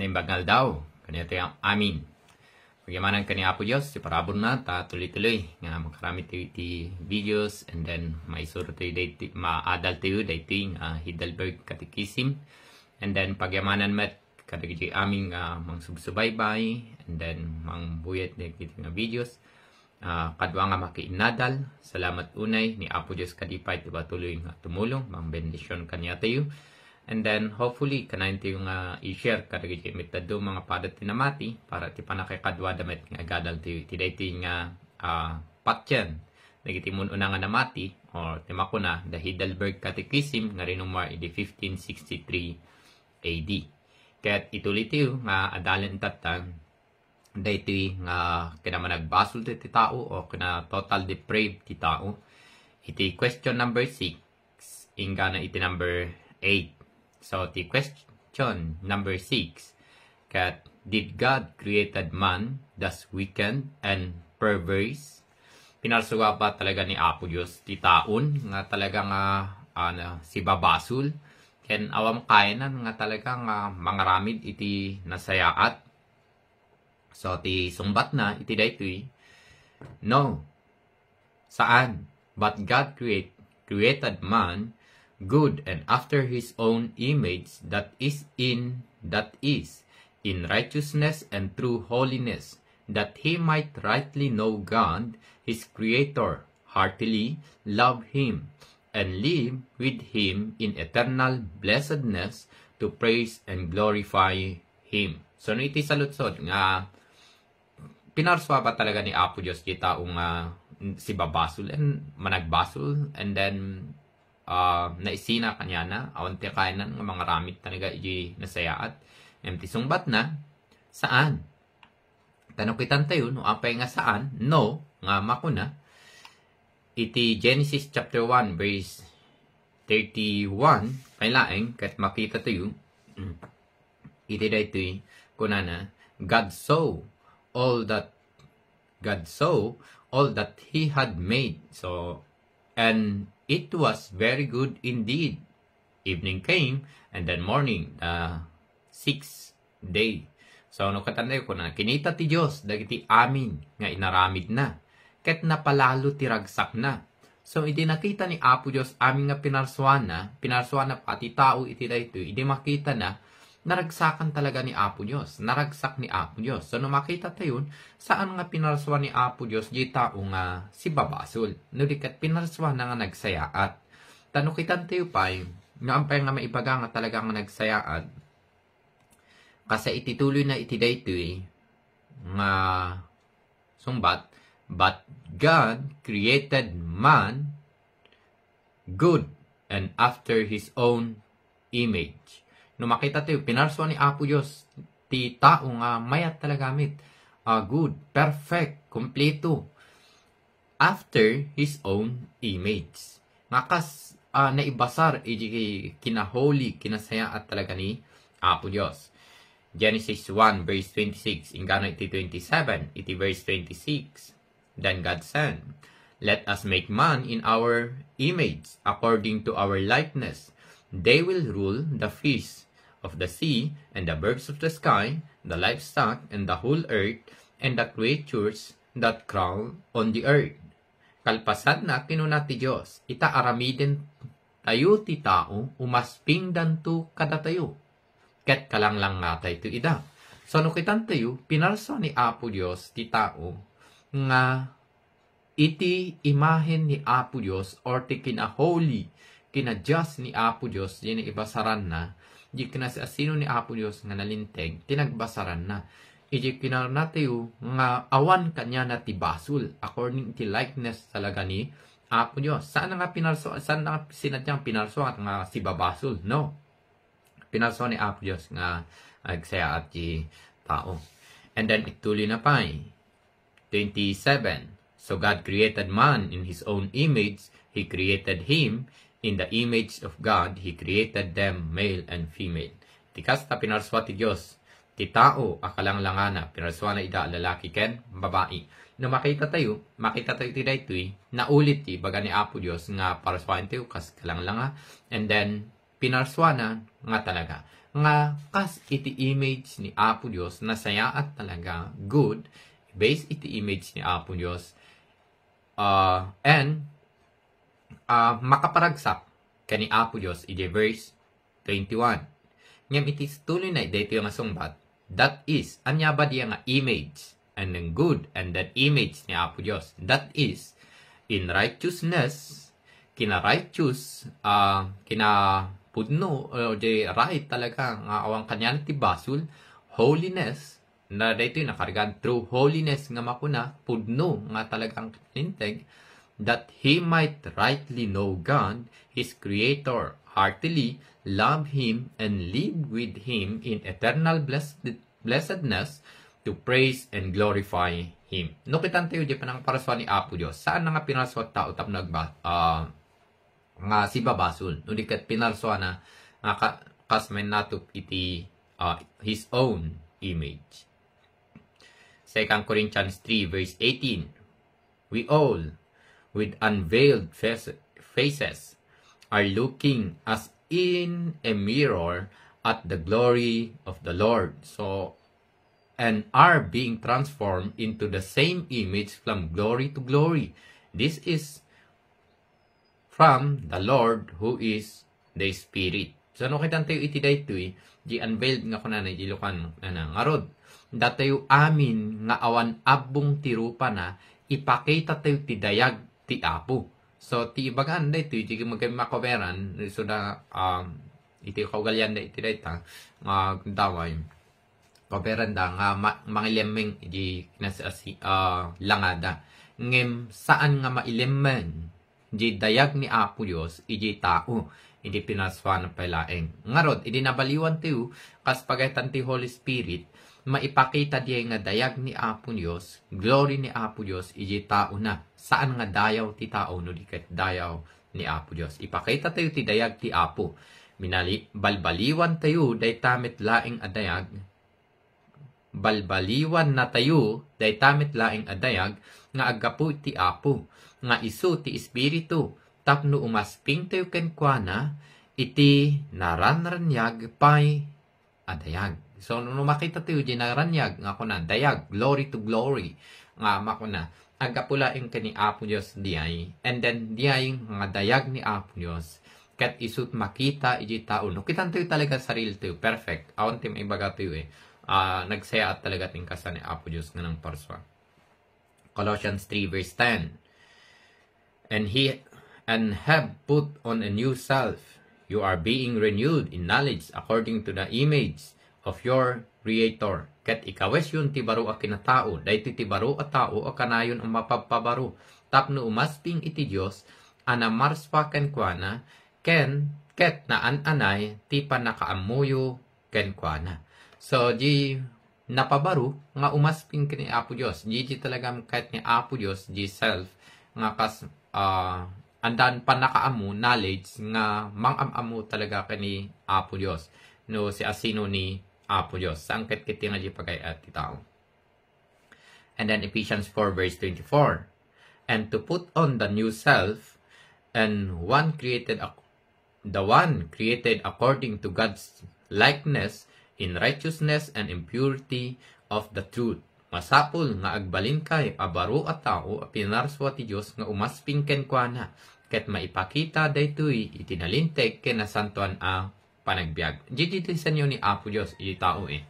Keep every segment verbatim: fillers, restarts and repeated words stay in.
Naimbag nga aldaw, kaniatayo amin. Pagyamanan ken ni Apo Dios ti parabur na, ta tuloy-tuloy nga makaramid tayo iti videos, and then maisuro tayo daytoy, maadal tayo daytoy nga Heidelberg Catechism, and then pagyamanan met kadagiti amin nga mangsubsubaybay, and then mangbuyat dagiti nga videos. Ah, kadua nga makiinnadal, salamat unay ni Apo Dios kadi pay ti patuloy nga tumulong, mangbendision kaniatayo. And then, hopefully, kanayon tayo nga i-share kadagiti mitadto nga pada ti namati para ti pannakikaduada met nga agadal tayo iti daytoy nga, ah, patien dagiti mun-una nga namati, or ti makuna, the Heidelberg Catechism nga rinumar idi fifteen sixty-three A D. Ket ituloy tayo nga adalen tatta daytoy nga kinamanagbasol ti, ti tao o kina total depraved ti tao. Iti question number six, inggana iti number eight. So, ti question number six, ket, did God created man thus wicked and perverse? Pinarsua ba talaga ni Apo Dios ti taon nga talaga nga, ah, na, sibabasol? Ken awan kayanan nga talaga nga mangaramid iti nasayaat? So, ti sungbatna iti daytoy, no, saan. But God create, created man good and after his own image, that is in, that is, in righteousness and true holiness, that he might rightly know God, his creator, heartily love him, and live with him in eternal blessedness to praise and glorify him. So, no iti saludsod nga pinarsua ba talaga ni Apo Dios ti tao nga sibabasol and managbasol, and then, ah, naisina kaniana, awan ti kayanan nga mangaramid talaga iti nasayaat? Ngem ti sungbatna, saan. Ta no kitantayo, no apay nga saan, no, nga makuna, iti Genesis chapter one, verse thirty-one, pay laeng, ket makitatayo, mm, iti daytoy, kunana, God saw all that, God saw all that he had made. So, and it was very good indeed. Evening came, and then morning, the sixth day. So, no kitantayo, kuna, kinita ti Dios dagiti amin nga inaramidna, ket napalalo ti ragsakna. So, idi nakita ni Apo Dios amin nga pinarsuana, pinarsuana pay ti tao iti daytoy, idi makitana, naragsakan talaga ni Apo Dios, naragsak ni Apo Dios. So, no makitatayon, saan nga pinarsua ni Apo Dios di tao nga sibabasol, no di ket pinarsuana nga nagsayaat. Ta no kitantayo pay, no apay nga maibaga nga talaga nga nagsayaat, kas iti tuloyna iti daytoy nga sungbat, but God created man good and after his own image. No makitatayo, pinarsua ni Apo Dios ti tao nga mayat talaga met, ah, good, perfect, kompleto, after his own image. Nga kas, ah, naibasar iti kinaholy, kinasayaat talaga ni Apo Dios. Genesis one verse twenty-six, inggana iti twenty-seven, iti verse twenty-six. Then God said, "Let us make man in our image, according to our likeness. They will rule the fish of the sea and the birds of the sky, the livestock and the whole earth, and the creatures that crawl on the earth." Kalpasanna, kinuna ti Dios, ita aramiden tayo ti tao, umaspingdanto kadatayo. Ket kalanglangatayto ida. So, no kitantayo, pinarsua ni Apo Dios ti tao nga iti imahen ni Apo Dios or ti kinaholy, kina-just ni Apo Dios, diay naibasaranna, diay kinasiasino ni Apo Dios nga nalinteg, ti nagbasaranna. Iti kinarnatayo nga awan kaniana ti basol, according ti likeness talaga ni Apo Dios. Saan nga pinarso-, saan nga sinadya nga pinarsuan nga sibabasol? No. Pinarsuan ni Apo Dios nga agsayaat ti tao. And then, ituloy na pay. Twenty-seven. So God created man in his own image. He created him in the image of God. He created them male and female. Ti kasta, pinarsua ti Dios ti tao a kalanglangana, pinarsuana ida a lalaki ken babai. No makitatayo, makitatayo ti daytoy, naulit ti ibaga ni Apo Dios nga parsuantayo kas kalanglanga, and then pinarsuana nga talaga. nga kas iti image ni Apo Dios, nasayaat talaga, good, based iti image ni Apo Dios, ah, and, ah, makaparagsak ken ni Apo Dios iti verse twenty-one. Ngem iti tuloy na daytoy nga sungbat, that is, ania ba diay nga image? And then good, and that image ni Apo Dios. That is, in righteousness, kina-righteous, ah, kinapudno, o di right talaga, nga awan kanian ti basol, holiness, na daytoy nakargan through holiness nga makuna, pudno nga talagang linteg, that he might rightly know God, his creator, heartily love him, and live with him in eternal blessed, blessedness to praise and glorify him. No, kitantayo di panangparasua ni Apo Dios. Saan na nga pinarasua ti tao tapno agba-, ah, nga sibabasol? No di ket pinarsuana nga ka-, kas may natup iti, ah, his own image. Second Corinthians three verse eighteen, "We all, with unveiled face-, faces, are looking as in a mirror at the glory of the Lord." So, and are being transformed into the same image from glory to glory. This is from the Lord who is the Spirit. So, no, kitantayo iti daytoy, di unveiled nga kunana, di lukan, nana, ngarud, datayo amin nga awan abbong ti rupana, ipakitatayo ti dayag ti Apo. So, ti ibagan daytoy, di makoberan, so da, um, iti kaugalian da iti dayta, nga gundaway, koberan da nga ma-, mangilemmeng iti kinasasi-, ah, langada. Ngem saan nga mailemmeng di dayag ni Apo Dios iti tao, iti pinarsuana pay laeng. Ngarud, idi nabaliwan tayo, kas pagaytan ti Holy Spirit, maipakita diay nga dayag ni Apo Dios, glory ni Apo Dios iti taona. Saan nga dayaw ti tao no di ket dayaw ni Apo Dios. Ipakita tayo ti dayag ti Apo. Minali-, balbaliwan tayo dayta met laeng a dayag. Balbaliwan natayo dayta met laeng a dayag nga aggapu iti Apo, nga isu ti Espiritu, tapno umaspingtayo kenkuana iti naranraniag pay a dayag. So, no, no makita tayo di naraniag nga kuna, dayag, glory to glory, nga makuna, aggapu laeng ken ni Apo Dios diay, and then diay nga dayag ni Apo Dios, ket isut makita iti tao. No, kitan tayo talaga sarili tayo, perfect. Awan ti maibaga tayo eh. Ah, nagsayaat talaga ti inkasla ni Apo Dios nga nangparsua. Colossians three verse ten. And he, and have put on a new self. You are being renewed in knowledge according to the image of your Creator. Ket ikawesyon ti baro a kinatao, daytoy ti baro a tao a kanayon a mapagpabaro, tapno umasping iti Dios a namarsua kenkuana, ken ket naan-anay ti pannakaammoyo kenkuana. So, di napabaro nga umasping ken ni Apo Dios. Di, di talaga ket ni Apo Dios, di self, nga kas, ah, andaan pannakaammo, knowledge, nga mangam-ammo talaga ken ni Apo Dios. No, siasino ni Apo Dios. Saan ket ket nga di pagay-at ti tao. And then Ephesians four verse twenty-four, "And to put on the new self, and one created ac-, the one created according to God's likeness in righteousness and impurity of the truth." Masapul nga agbalinkay a baro a tao a pinarsua ti Dios nga umasping kenkuana, ket maipakita daytoy iti nalinteg ken nasantoan a panagbiag. Di, di disenyo ni Apo Dios iti tao eh.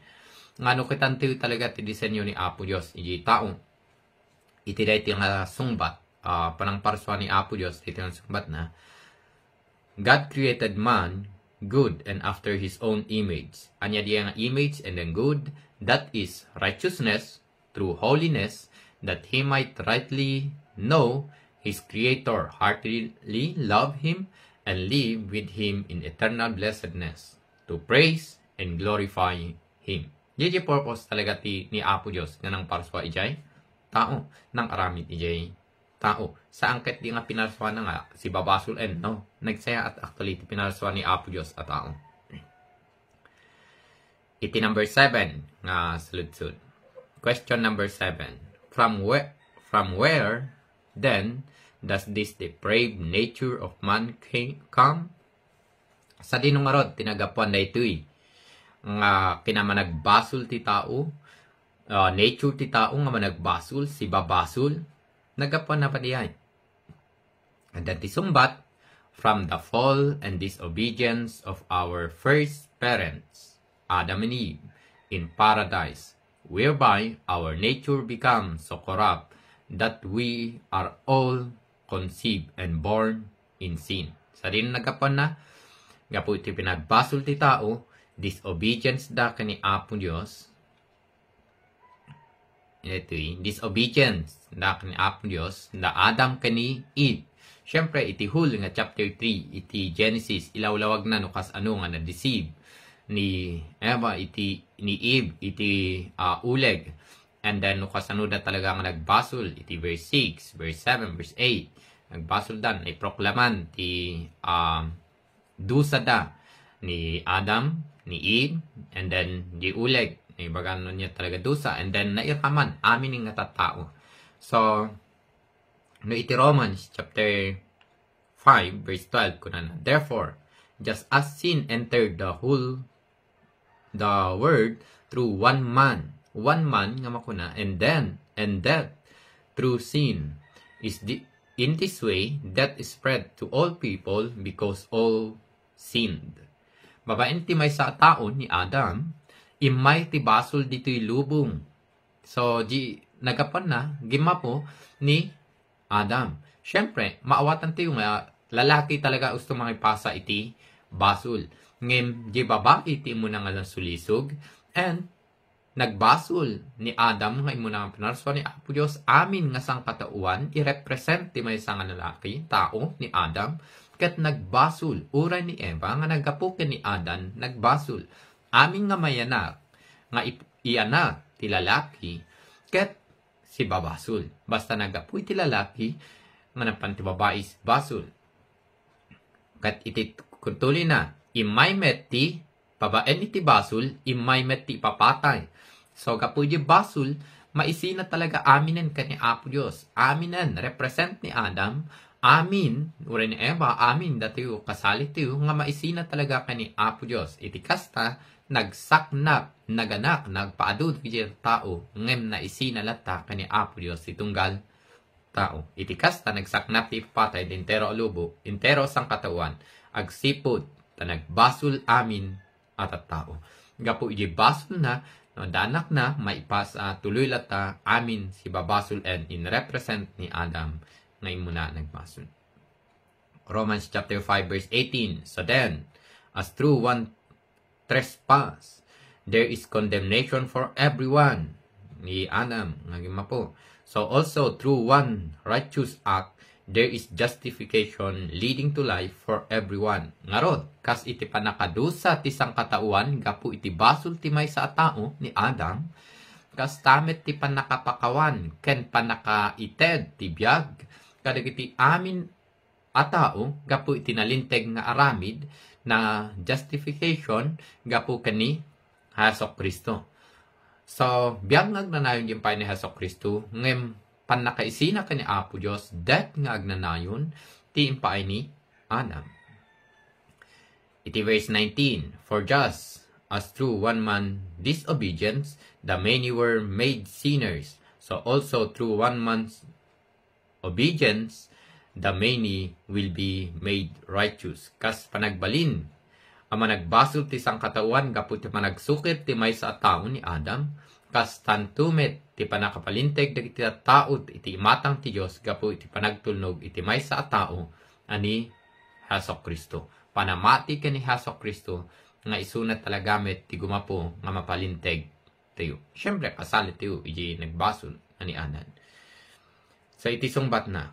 Nga no kitan tayo talaga ti disenyo ni Apo Dios iti tao. Iti daytoy nga sungbat, ah, panangparsua ni Apo Dios, iti nga sungbat na, "God created man good and after his own image." Ania diay nga image and then good, that is righteousness, through holiness, that he might rightly know his Creator, heartily love him, and live with him in eternal blessedness, to praise and glorify him. Diay purpose talaga ti ni Apo Dios nga nangparsua idiay tao, nangaramid idiay tao. Saan ket di nga pinarsuana nga sibabasol, and no, nagsayaat actually ti pinarsua ni Apo Dios a tao. Iti number seven nga saludsod. Question number seven. From where, from where then does this depraved nature of man came, come? Sadino ngarud ti naggapuan daytoy nga kinamanagbasol ti tao, ah, nature ti tao nga managbasol, sibabasol, naggapuan na padiay. And then ti sungbat, from the fall and disobedience of our first parents, Adam and Eve, in paradise, whereby our nature becomes so corrupt that we are all conceived and born in sin. Sadino naggapuan na? Gapu iti pinagbasol ti tao, disobedience da ken ni Apo Dios. Itoy, disobedience da ken ni Apo Dios, da Adam ken ni Eve. Siyempre, iti hul nga chapter three, iti Genesis, ilawlawagna no kasano nga na-deceive ni Eva, iti, ni Eve, iti, ah, uleg. And then, no kasano da talaga nga nagbasol, iti verse six, verse seven, verse eight. Nagbasol dan, naiproklaman ti, ah, dusa da ni Adam, ni Eve, and then di uleg, naibagan niya talaga dusa, and then nairaman amin nga tattao. So, no iti Romans chapter five, verse twelve, kunana, therefore, just as sin entered the whole, the world through one man, one man nga makuna, and then, and death through sin is the, in this way, death is spread to all people because all sinned. Babaen ti maysa a tao ni Adam, immay ti basol ditoy lubong. So, di naggapuan na, gimmapo ni Adam. Siyempre, maawatan tayo nga lalaki talaga gusto mangipasa iti basol. Ngem, di babae ti immuna nga nasulisog, and nagbasol ni Adam nga immuna nga pinarsua ni Apo Dios, amin nga sangkataoan, irepresent ti maysa nga lalaki, tao, ni Adam, ket nagbasol, uray ni Eva nga naggapu ken ni Adam, nagbasol. Amin nga mayanak, nga ip-, iyanak ti lalaki, ket sibabasol. Basta naggapu iti lalaki, nga napan ti babai, basol. Ket iti kuntuloy na, immay met ti babaen iti basol, immay met ti ipapatay. So, gapu iti basol, maisina talaga aminen ken ni Apo Dios. Aminen, represent ni Adam, amin, uray ni Eva, amin, datayo, kasalitayo, nga maisina talaga ken ni Apo Dios. Iti kasta, nagsaknap, naganak, nagpaadu dagiti tao, ngem naisina latta ken ni Apo Dios ti tunggal tao. Iti kasta, nagsaknap ti ipapatay ti entero a lubong, entero a sangkataoan, agsipud ta nagbasol amin a tattao. Gapu iti basolna, no, danakna, maipasa, tuloy latta, amin, sibabasol, and in represent ni Adam, nga immuna nagbasol. Romans chapter five, verse eighteen, so then, as through one trespass, there is condemnation for everyone. Ni Adam nga gimmapo. So also through one righteous act, there is justification leading to life for everyone. Ngarud, kas iti pannakadusa ti sangkataoan gapu iti basol ti maysa a tao, ni Adam, kasta met ti pannakapakawan ken pannakaited ti biag kadagiti amin a tao gapu iti nalinteg nga aramid na justification gapu ken ni Jesu-Cristo. So, biag nga agnanayon ti impaay ni Jesu-Cristo, ngem pannakaisina ken ni Apo Dios, death nga agnanayon ti impaay ni Adam. Iti verse nineteen, for just as through one man disobedience, the many were made sinners, so also through one man's obedience, the many will be made righteous. Kas panagbalin a managbasol ti sangkataoan gapu iti panagsukir ti maysa a tao ni Adam, kastanto met ti pannakapalinteg dagiti tattao iti imatang ti Dios gapu iti panagtulnog iti maysa a tao a ni Jesu-Cristo. Panamati ken ni Jesu-Cristo nga isuna talaga met ti gumapu nga mapalinteg tayo. Siyempre, kasali tayo iti nagbasol a ni Adam. So, iti sungbat na,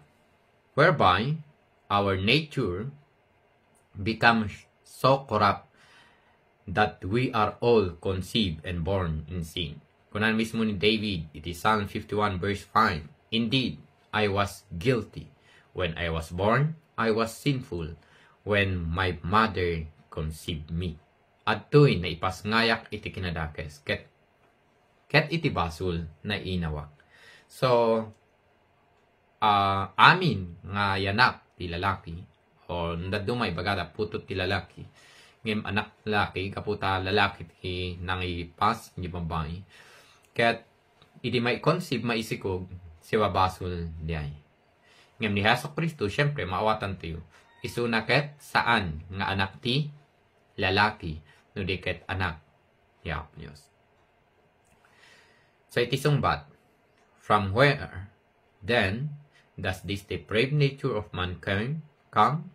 whereby our nature becomes so corrupt that we are all conceived and born in sin. Kunan mismo ni David, iti Psalm fifty-one verse five, indeed, I was guilty. When I was born, I was sinful when my mother conceived me. Adtoy naipasngayak iti kinadakes, ket, ket iti basol nainawak. So, ah, amin nga yanak ti lalaki, o no dadduma, ibagada, putod ti lalaki, Ngem anak lalaki, gapu ta lalaki ti nangipas iti babbai. Ket idi mai-conceive, maisikog, sibabasol diay. Ngem ni Jesu Cristo, siyempre, maawatantayo. Isuna ket saan nga anak ti lalaki, no di ket anak ti Apo Dios. So iti sungbat, from where then does this depraved nature of mankind come?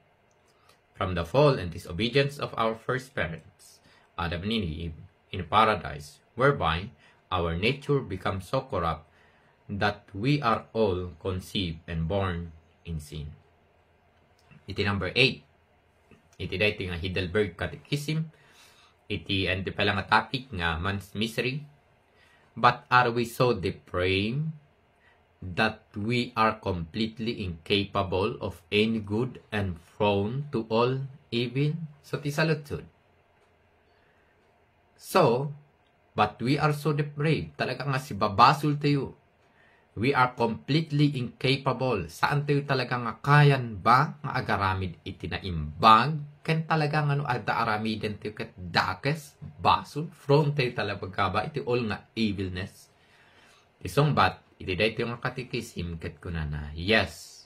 From the fall and disobedience of our first parents, Adam and Eve, in paradise, whereby our nature becomes so corrupt that we are all conceived and born in sin. Iti number eight, iti daytoy nga Heidelberg Catechism, iti, iti pay la nga topic nga man's misery. But are we so depraved that we are completely incapable of any good and prone to all evil? So, ti saludsod. So, but we are so depraved. Talaga nga sibabasol tayo. We are completely incapable. Saan tayo talaga nga kayan ba nga agaramid iti naimbag? Ken talaga nga no adda aramiden tayo ket dakes, basol, prone tayo talaga ba iti all nga evilness? Ti sungbat, iti daytoy nga catechism ket kunana, yes,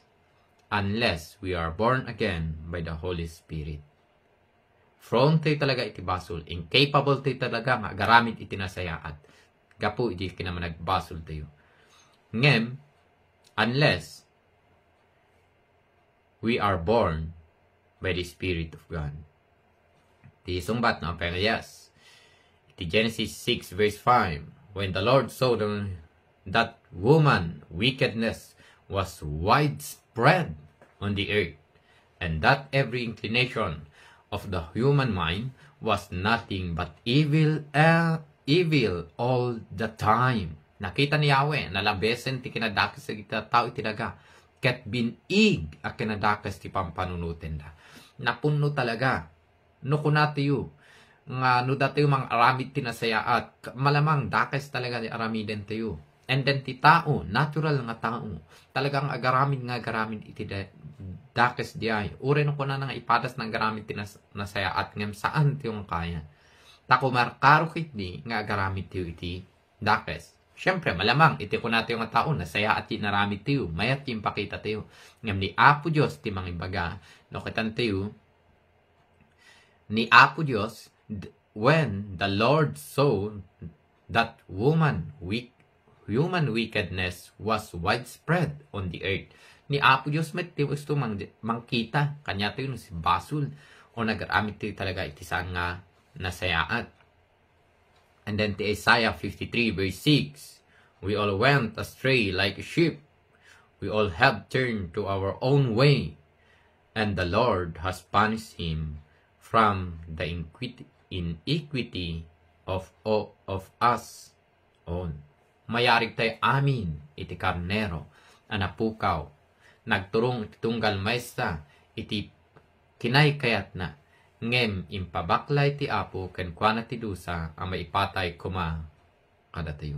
unless we are born again by the Holy Spirit. Prone tayo talaga iti basol. Incapable tayo talaga nga agaramid iti nasayaat. Gapu iti kinamanagbasol tayo. Ngem, unless we are born by the Spirit of God. Ti sungbat na apay nga yes. Iti Genesis six verse five, when the Lord saw the, that woman wickedness was widespread on the earth, and that every inclination of the human mind was nothing but evil, uh, evil all the time. Nakita ni Yahweh, nalabesen ti kinadakes dagiti tao iti daga, ket bin-ig a kinadakes ti pampanunotenda. Napunno talaga. No kunatayo nga no datayo mangaramid ti nasayaat, malamang dakes talaga ti aramidentayo. And then ti tao, natural nga tao, talagang agaramid nga agaramid iti da-, dakes diay. Uray no kunana nga ipadas nga agaramid ti nas-, nasayaat ngem saan tayo nga kaya. Ta kumarkaro ketdi nga agaramid tayo iti dakes. Siyempre, malamang iti kunatayo nga tao, nasayaat ti inaramid tayo, mayat ti impakita tayo. Ngem ni Apo Dios ti mangibaga, no kitantayo, ni Apo Dios, d-, when the Lord saw that woman wick-, human wickedness was widespread on the earth. Ni Apo Dios met ti gusto mang-, mangkita, kaniatayo no sibasol, o nagaramid tayo talaga iti saan nga nasayaat. And then ti Isaiah fifty-three verse six, we all went astray like sheep. We all have turned to our own way. And the Lord has punished him from the inquit-, iniquity of, of, of us all. Mayarig tay amin iti karnero a napukaw. Nagturong iti tunggal maysa iti kinaykayatna, ngem impabaklay ti Apo kenkuana ti dusa a maipatay koma kadatayo.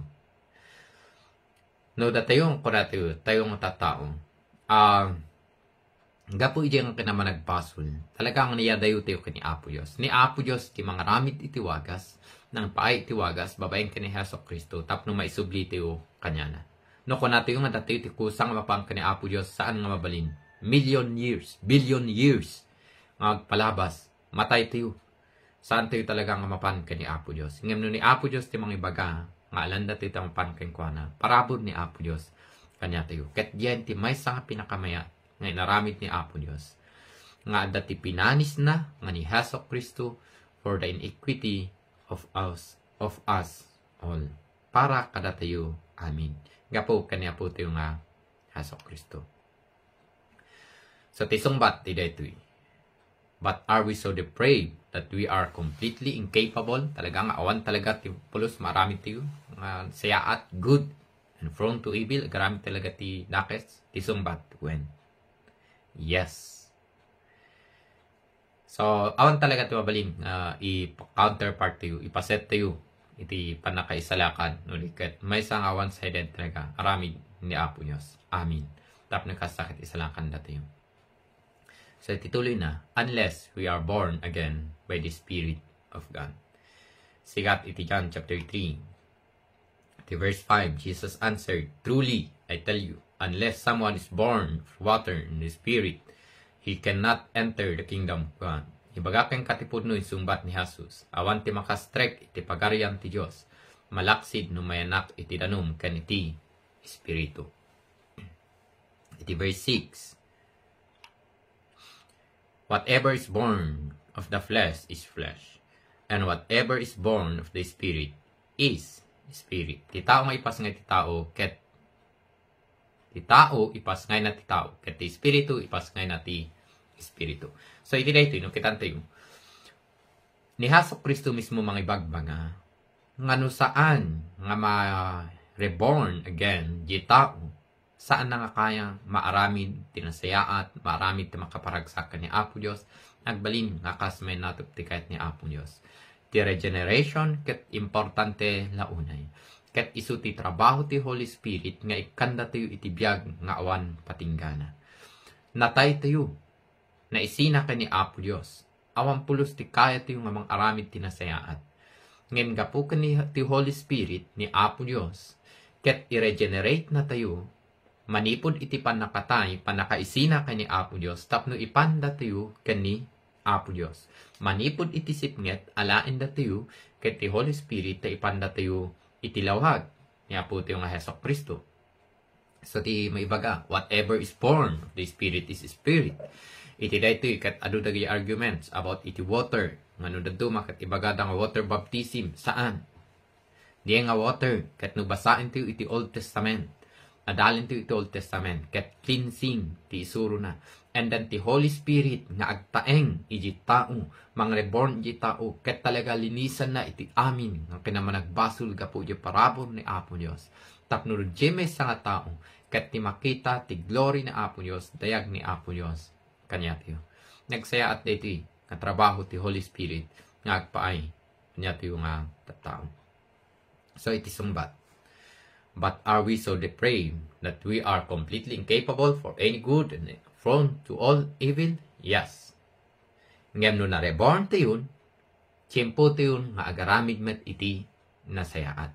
No datayo, kunatayo, tayo nga tattao, ah, gapu iti nga kinamanagbasol, talagang niyadayo tayo ken ni Apo Dios. Ni Apo Dios ti mangaramid iti wagas, nangpaay iti wagas, babaen ken ni Jesu Cristo, tapno maisubli tayo kaniana. No kunatayo nga datayo ti kusa nga mapan ken ni Apo Dios, saan nga mabalin. Million years, billion years nga agpalabas, matay tayo. Saan tayo talaga nga mapan ken ni Apo Dios. Ngem no ni Apo Dios ti mangibaga, nga alanda tayo ta mapan kenkuana, parabur ni Apo Dios kaniatayo. Ket diay ti maysa nga pinakamaya nga inaramid ni Apo Dios, nga adda ti pinanisna nga ni Jesu Cristo for the iniquity of us, of us all. Para kadatayo amin. Gapu ken ni Apo tayo nga Jesu Cristo. So, ti sungbat ti daytoy. But are we so depraved that we are completely incapable? Talaga nga awan talaga ti pulos maaramid tayo nga sayaat, good, and prone to evil, agaramid talaga ti dakes, ti sungbat, wen. Yes. So, awan talaga ti mabalin nga i-counterpart tayo, ipaset tayo iti pannakaisalakan, no di ket maysa nga one-sided talaga, aramid ni Apo Dios. Amen. Tapno kasta ket isalakan datayo. So, iti tuloy na, unless we are born again by the Spirit of God. Sigat iti John chapter three, iti verse five, Jesus answered, "Truly, I tell you, unless someone is born of water and the Spirit, he cannot enter the kingdom of God." Ibaga kenka ti pudno, insungbat ni Jesus, awan ti makastrek iti Pagarian ti Dios, malaksid no mayanak iti danum ken iti Espiritu. Iti verse six, "Whatever is born of the flesh is flesh, and whatever is born of the Spirit is spirit." Ti tao nga ipasngay ti tao, ket ti tao ipasngayna ti tao, ket ti Espiritu ipasngayna ti Espiritu. So, iti daytoy, no, kitantayo, ni Jesu-Cristo mismo mangibagbaga nga no saan nga ma-reborn again di tao, saan na nga kaya maaramid ti nasayaat, maaramid ti makaparagsak ken ni Apo Dios, agbalin nga kas manen natop ti kayat ni Apo Dios. Ti regeneration ket importante la unay. Ket isu ti trabaho ti Holy Spirit nga ikkandatayo iti biag nga awan patinggana. Nataytayo, naisina ken ni Apo Dios. Awan pulos ti kayatayo nga mangaramid ti nasayaat. Ngem gapu ken ni, ti Holy Spirit ni Apo Dios, ket i-regenerate natayo manipud iti pannakatay, pannakaisina ken ni Apo Dios, tapno ipandatayo ken ni Apo Dios. Manipud iti sipnget, alaendatayo ket ti Holy Spirit ta ipandatayo iti lawag ni Apotayo nga Jesu-Cristo. So, ti maibaga, "Whatever is born of the Spirit is spirit." Iti daytoy, ket adu dagiti arguments about iti water. Nga no dadduma, ket ibagada nga water baptism. Saan? Diay nga water, ket no basaentayo iti Old Testament, adalentayo iti Old Testament, ket cleansing ti isurona. And then ti Holy Spirit nga agtaeng iti tao, mangreborn iti tao, ket talaga linisanna iti amin nga kinamanagbasol gapu iti parabur ni Apo Dios. Tapno diay maysa nga tao, ket ti makita ti glory ni Apo Dios, dayag ni Apo Dios kaniatayo. Nagsayaat daytoy nga trabaho ti Holy Spirit nga agpaay kaniatayo nga tattao. So, iti sungbat, "But are we so depraved that we are completely incapable for any good and prone to all evil?" Yes. Ngem no nareborn tayon, tiempotayon nga agaramid met iti nasayaat.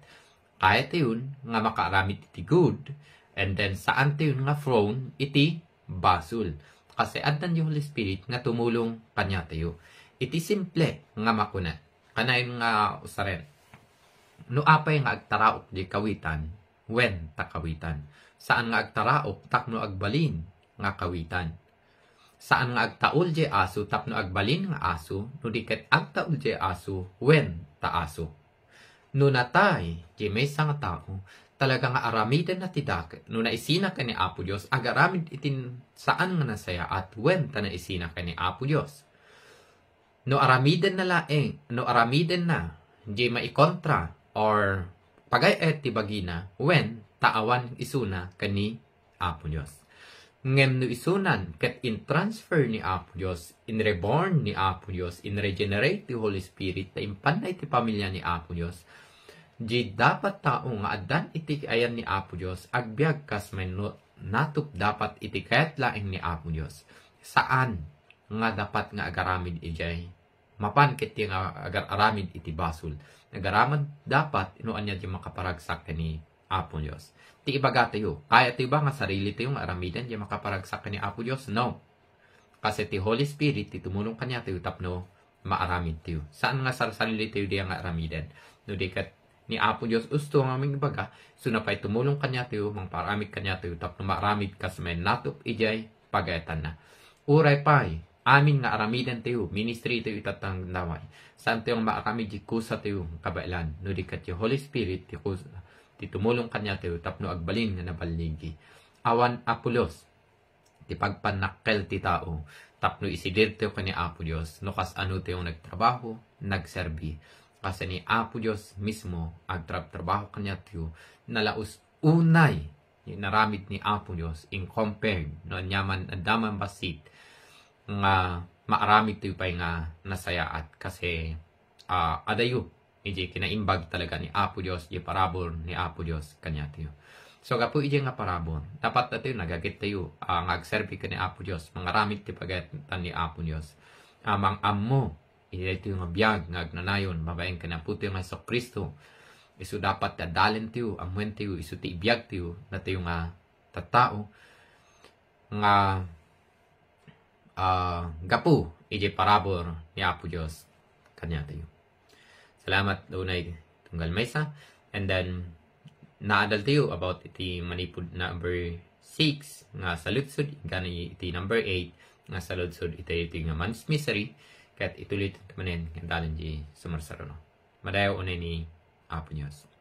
Kayatayon nga makaaramid iti good, and then saantayon nga prone iti basol. Kasi addan ti Holy Spirit nga tumulong kaniatayo. Iti simple nga makuna, kanayon nga usaren, no apay nga agtaraok di kawitan, wen ta kawitan. Saan nga agtaraok tapno agbalin nga kawitan. Saan nga agtaul diay aso tapno agbalin nga aso, no di ket agtaul diay aso, wen ta aso. No natay diay maysa nga tao, talaga nga aramidenna ti dakes. No naisina ken ni Apo Dios, agaramid iti saan nga nasayaat, wen ta naisina ken ni Apo Dios. No aramidenna laeng, no aramidenna diay maikontra or pagay-ayat ti bagina, wen ta awan isuna ken ni Apo Dios. Ngem no isunan ket in-transfer ni Apo Dios, in-reborn ni Apo Dios, in-regenerate ti Holy Spirit ta impanna iti pamilya ni Apo Dios, di dapat tao nga addan iti ayan ni Apo Dios, agbiag kas manen natop dapat iti kayat laeng ni Apo Dios. Saan nga dapat nga agaramid idiay mapan ket ti nga agar-aramid iti basol. Agaramid dapat no ania ti makaparagsak ken ni Apo Dios. Ti ibagatayo, kayatayo ba nga sarilitayo nga aramiden ti makaparagsak ken ni Apo Dios? No. Kasi ti Holy Spirit ti tumulong kaniatayo tapno maaramidtayo. Saan nga sarsarilitayo diay nga aramiden? No di ket ni Apo Dios usto nga mangibaga, isuna pay tumulong kaniatayo, mangpaaramid kaniatayo tapno maaramid kas manen natop idiay pagayatanna. Uray pay, amin nga aramidentayo, ministry tayo itattang daway. Saantayo nga maaramid ti kusatayo nga kabaelan, no di ket ti Holy Spirit ti kus-, ti tumulong kaniatayo tapno agbalin nga naballigi. Awan a pulos ti pagpannakkel ti tao tapno isidirtayo ken ni Apo Dios no kasano tayo nagtrabaho, nagserbi. Kasi ni Apo Dios mismo agtrabtrabaho kaniatayo, nalaus unay inaramid ni Apo Dios in compared no ania man adda man bassit nga maaramidtayo pay nga nasayaat kasi, ah, adayo iti kinaimbag talaga ni Apo Dios, iti parabur ni Apo Dios kaniatayo. So, gapu iti nga parabur, dapat datayo nagagettayo, ah, nga agserbi ken ni Apo Dios, mangaramid ti pagayatan ni Apo Dios, ah, mang-ammo iti daytoy nga biag nga agnanayon babaen ken Apotayo nga Jesu-Cristo. Isu dapat ti adalentayo, ammoentayo, isu ti ibiagtayo, datayo nga tattao nga, ah, gapu iti parabur ni Apo Dios kaniatayo. Salamat unay tunggal maysa. And then, naadaltayo about iti manipud number six nga saludsod, inggana iti number eight nga saludsod iti, iti nga man's misery, ket ituloy manen nga adalen di sumarsaruno. Madayaw unay ni Apo Dios.